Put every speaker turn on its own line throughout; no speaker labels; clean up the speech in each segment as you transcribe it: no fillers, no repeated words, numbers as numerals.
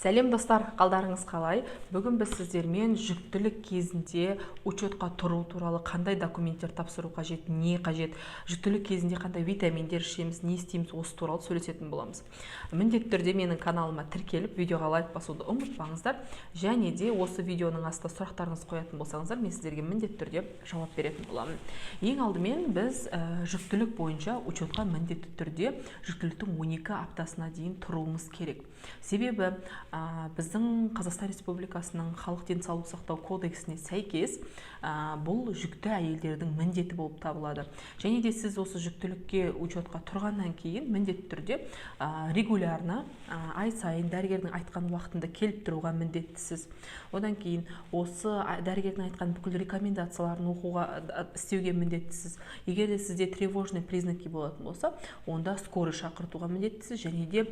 Сәлем, достар! Қалдарыңыз қалай? Бүгін біз сіздермен жүктілік кезінде учетқа тұру туралы, қандай документтер тапсыру қажет, не қажет, жүктілік кезінде қандай витаминдер ішеміз, не істейміз, осы туралы сөйлесетін боламыз. Міндетті түрде менің каналыма тіркеліп, видеоға лайк басуды ұмытпаңыздар. Және де осы видеоның астына сұрақтарыңызды қоятын болсаңыздар, мен сіздерге міндетті түрде жауап беретін боламын. Ең алдымен біз жүктілік бойынша учетқа міндетті түрде жүктіліктің 12 аптасына дейін тұруымыз керек. Себебі біздің Қазақстан Республикасының Халық денсаулық сақтау кодексіне сәйкес, бұл жүкті әйелдердің міндеті болып табылады. Және де сіз осы жүктілікке учетқа тұрғаннан кейін міндетті түрде регулярно, ай сайын дәрігердің айтқан уақытында келіп тұруға міндеттісіз. Одан кейін осы дәрігердің айтқан бүкіл рекомендацияларын оқуға, істеуге міндеттісіз. Егер де сізде тревожный признаки болатын болса, онда скорый шақыртуға міндеттісіз және де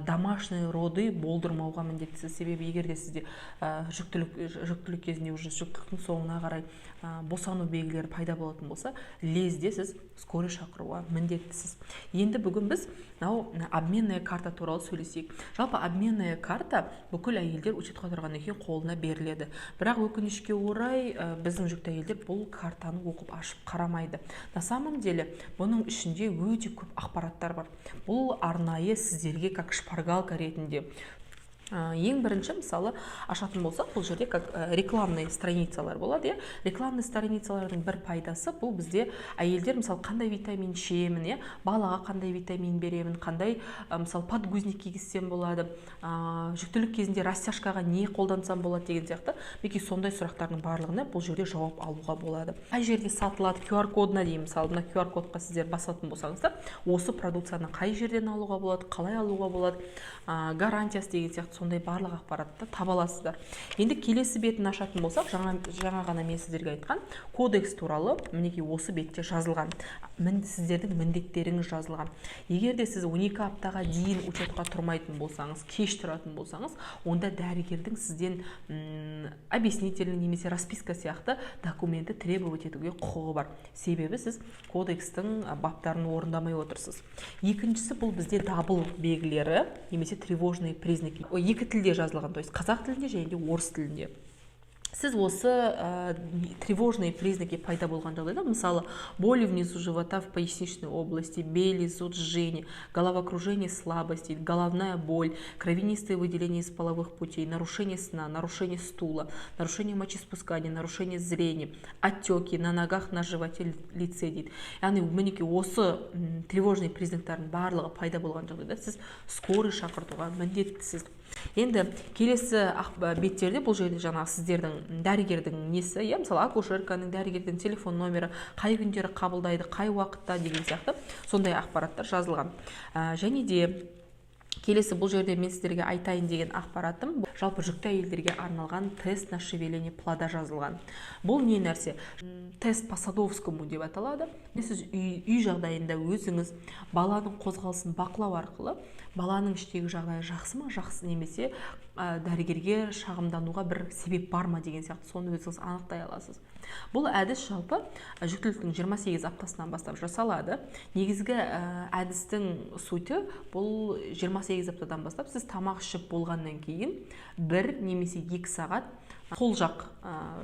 домашний роды болдырмауға міндеттісіз. Себебі егер де сізде жүктілік кезінде, уже жүктіліктің соңына қарай босану белгілері пайда болатын болса, лезде сіз скорый шақыруға міндеттісіз. Енді бүгін біз мынау обменная карта туралы сөйлесейік. Жалпы, обменная карта бүкіл әйелдер учетқа тұрғаннан кейін қолына беріледі. Бірақ, өкінішке орай, біздің жүкті әйелдер бұл картаны оқып, ашып қарамайды. На самом деле бұның ішінде өте көп ақпараттар бар. Бұл арнайы сіздерге как шпаргалка ретінде. Ең бірінші, мысалы, ашатын болсақ, бұл жерде как рекламный страницалар болады, иә. Рекламный страницалардың бір пайдасы: бұл бізде әйелдер, мысалы, қандай витамин ішемін, иә, балаға қандай витамин беремін, қандай, мысалы, подгузник кигізсем болады, жүктілік кезінде растяжкаға не қолдансам болады деген сияқты. Мінекей, сондай сұрақтардың барлығына бұл жерде жауап алуға болады. Қай жерде сатылады, QR кодына дейін. Мысалы, мына QR кодқа сіздер басатын болсаңыздар, осы продукцияны қай жерден алуға болады, қалай алуға болады, гарантиясы деген сияқты, сондай барлық ақпаратты таба аласыздар. Енді келесі бетін ашатын болсақ, жаңа ғана мен сіздерге айтқан кодекс туралы мінекей осы бетте жазылған. Сіздердің міндеттеріңіз жазылған. Егер де сіз 12 аптаға дейін учетқа тұрмайтын болсаңыз, кеш тұратын болсаңыз, онда дәрігердің сізден объяснительный немесе расписка сияқты документті требовать етуге құқығы бар. Себебі сіз кодекстің баптарын орындамай отырсыз. Екіншісі: бұл бізде дабыл белгілері немесе тревожные признаки. Екі тілде жазылған, то есть қазақ тілінде және де орыс тілінде. Сіз осы тревожные признаки пайда болған жағдайда, мысалы, боли внизу живота, в поясничной области, бели, зуд, жжение, головокружение, слабость, головная боль, кровянистые выделения из половых путей, нарушение сна, нарушение стула, нарушение мочеиспускания, нарушение зрения, отеки на ногах, на животе, лице дейді. Яғни, мінекей, осы тревожный признактардың барлығы пайда болған жағдайда сіз скорый шақыртуға міндеттісіз. Енді келесі беттерде бұл жерде жаңағы сіздердің дәрігердің несі, иә, мысалы, акушерканың, дәрігердің телефон номері, қай күндері қабылдайды, қай уақытта деген сияқты сондай ақпараттар жазылған. Және де келесі бұл жерде мен сіздерге айтайын деген ақпаратым: жалпы жүкті әйелдерге арналған тест на шевеление плода жазылған. Бұл не нәрсе? Тест по Садовскому деп аталады. Сіз үй жағдайында өзіңіз баланың қозғалысын бақылау арқылы баланың іштегі жағдайы жақсы ма, жақсы немесе дәрігерге шағымдануға бір себеп бар ма деген сияқты, соны өзіңіз анықтай аласыз. Бұл әдіс жалпы жүктіліктің 28 аптасынан бастап жасалады. Негізгі әдістің суті: бұл 28 аптадан бастап сіз тамақ ішіп болғаннан кейін 1 немесе 2 сағат сол жақ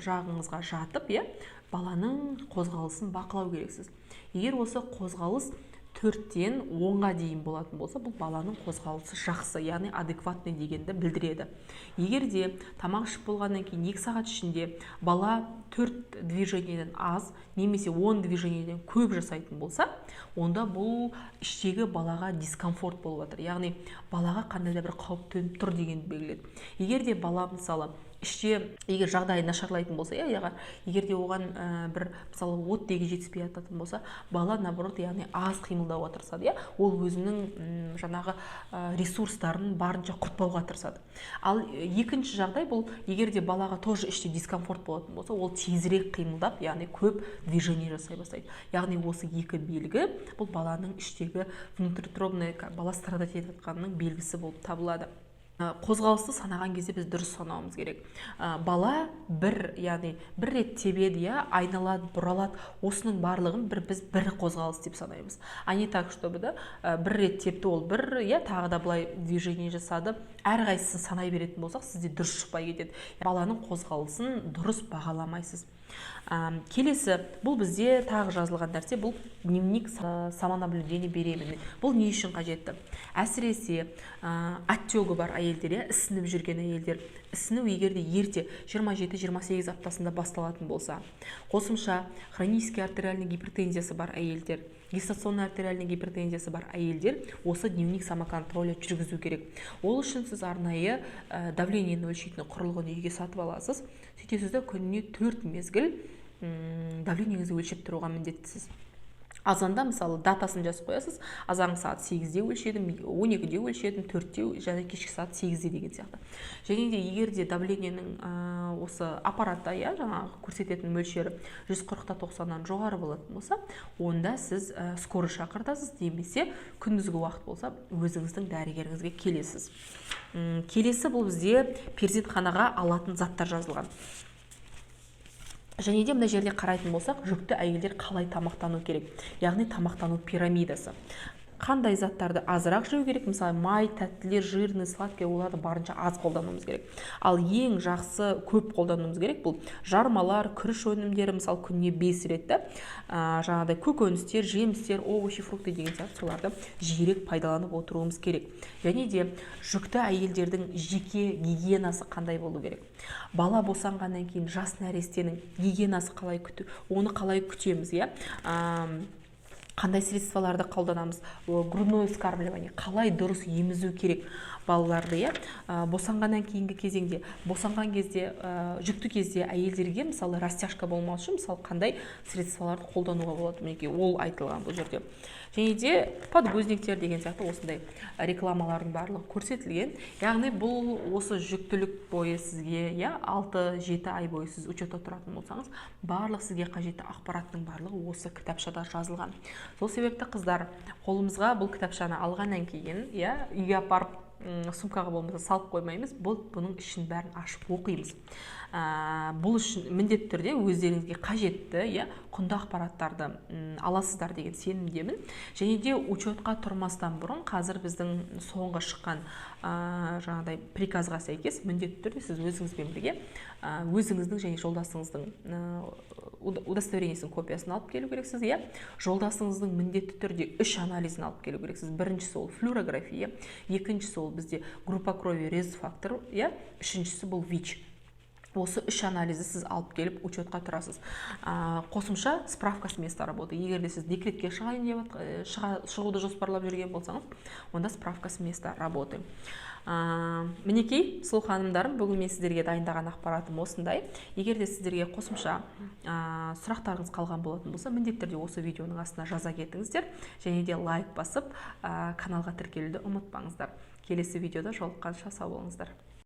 жағыңызға жатып, иә, баланың қозғалысын бақылау керексіз. Егер осы қозғалыс 4-тен 10-ға дейін болатын болса, бұл баланың қозғалысы жақсы, яғни адекватный дегенді білдіреді. Егер де тамақ ішіп болғаннан кейін 2 сағат ішінде бала төрт движениеден аз немесе 10 движениеден көп жасайтын болса, онда бұл іштегі балаға дискомфорт болып жатыр, яғни балаға қандай да бір қауіп төніп тұр дегенді белгіледі. Егер де бала, мысалы, іште егер жағдайы нашарлайтын болса, иә, егер де оған бір, мысалы, оттегі жетіспей жататын болса, бала наоборот, яғни аз қимылдауға тырысады, иә, ол өзінің жаңағы ресурстарын барынша құртпауға тырысады. Ал екінші жағдай: бұл егер де балаға тоже іште дискомфорт болатын болса, ол тезірек қимылдап, яғни көп движение жасай бастайды. Яғни осы екі белгі бұл баланың іштегі внутриутробный бала страдать етіп жатқанының белгісі болып табылады. Қозғалысты санаған кезде біз дұрыс санауымыз керек. Бала бір, яғни бір рет тебеді, иә, айналады, бұралады, осының барлығын біз бір қозғалыс деп санаймыз. А не так, чтобы да, бір рет тепті, ол бір, иә, тағы да былай движение жасады, әрқайсысын санай беретін болсақ, сізде дұрыс шықпай кетеді. Баланың қозғалысын дұрыс бағаламайсыз. Келесі бұл бізде тағы жазылған нәрсе, бұл дневник самонаблюдения беременной. Бұл не үшін қажетті? Әсіресе отёгі бар әйелдер, иә, ісініп жүрген әйелдер. Ісіну егер де ерте 27-28 аптасында басталатын болса, қосымша хронический артериальный гипертензиясы бар әйелдер, гестационный артериальный гипертензиясы бар әйелдер осы дневник самоконтроля жүргізу керек. Ол үшін сіз арнайы давлениені өлшейтін құрылғыны үйге сатып аласыз. Сөйтесіз де, күніне 4 мезгіл давлениеңізді өлшеп тұруға міндеттісіз. Азанда, мысалы, датасын жазып қоясыз: азанғы сағат 8-де өлшедім, 12-де өлшедім, 4-те және кешкі сағат 8-де деген сияқты. Және де егер де давлениенің осы аппаратта, иә, жаңағы көрсететін мөлшері 140-та 90-нан жоғары болатын болса, онда сіз скорый шақыртасыз немесе күндізгі уақыт болса, өзіңіздің дәрігеріңізге келесіз. Келесі бұл бізде перзентханаға алатын заттар жазылған. Және де мына жерде қарайтын болсақ, жүкті әйелдер қалай тамақтану керек, яғни тамақтану пирамидасы, қандай заттарды азырақ жеу керек. Мысалы, май, тәттілер, жирный, сладкий, оларды барынша аз қолдануымыз керек. Ал ең жақсы, көп қолдануымыз керек бұл жармалар, күріш өнімдері, мысалы, күніне 5 рет та, жаңағыдай көкөністер, жемістер, овощи, фрукты деген сияқты, соларды жиірек пайдаланып отыруымыз керек. Және де жүкті әйелдердің жеке гигиенасы қандай болу керек, бала босанғаннан кейін жас нәрестенің гигиенасы қалай күту, оны қалай күтеміз, иә, қандай средстволарды қолданамыз, грудное вскармливание, қалай дұрыс емізу керек балаларды, иә, босанғаннан кейінгі кезеңде, босанған кезде, жүкті кезде әйелдерге, мысалы, растяжка болмас үшін, мысалы, қандай средстволарды қолдануға болады, мінекей, ол айтылған бұл жерде. Және де подгузниктер деген сияқты осындай рекламалардың барлығы көрсетілген. Яғни бұл осы жүктілік бойы сізге, иә, 6-7 ай бойы сіз учетта тұратын болсаңыз, барлық сізге қажетті ақпараттың барлығы осы кітапшада жазылған. Сол себепті, қыздар, қолымызға бұл кітапшаны алғаннан кейін, иә, үйге апарып, сумкаға болмаса салып қоймаймыз, бұл бұның ішін бәрін ашып оқимыз. Бұл үшін міндетті түрде өздеріңізге қажетті, иә, құнды ақпараттарды аласыздар деген сенімдемін. Және де учетқа тұрмастан бұрын қазір біздің соңғы шыққан жаңағыдай приказға сәйкес міндетті түрде сіз өзіңізбен бірге өзіңіздің және жолдасыңыздың удостоверениесінің копиясын алып келу керексіз, иә, жолдасыңыздың міндетті түрде үш анализін алып келу керексіз. Біріншісі ол флюорография, екіншісі ол бізде группа крови, резус фактор, иә, үшіншісі бұл ВИЧ. Осы үш анализді сіз алып келіп, учетқа тұрасыз. Қосымша справка с места работы. Егер де сіз декретке шығайын деп шығуды жоспарлап жүрген болсаңыз, онда справка с места работы. Мінекей, сұлу ханымдарым, бүгін мен сіздерге дайындаған ақпаратым осындай. Егер де сіздерге қосымша сұрақтарыңыз қалған болатын болса, міндетті түрде осы видеоның астына жаза кетіңіздер және де лайк басып, каналға тіркелуді ұмытпаңыздар. Келесі видеода жолыққанша сау болыңыздар.